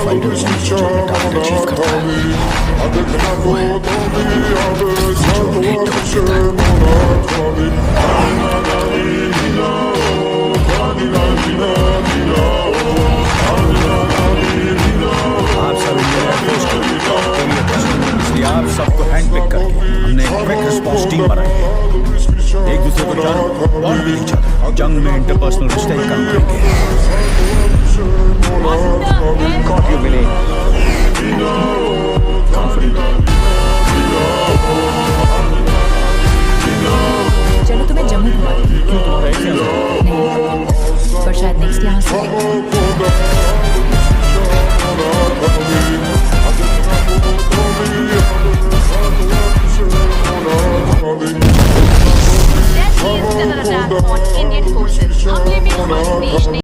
Fighter वो नहीं जो अपना टारगेट अचीव करता है, वो है जो उन्हें ठोक देता है। आप सब Indian air force के करियर, इसलिए आप सबको हैंड पिक करके हमने एक quick response team बनाई है। एक दूसरे को जानो, bond with each other. जंग में इंटरपर्सनल रिश्ते ही काम आएंगे। Caught you, Vinny. Confident. चलो, तुम्हें जम्मू घुमा दूँ। क्यों, तुम्हारा एक नहीं? नहीं, पर शायद नेक्स्ट यहाँ से।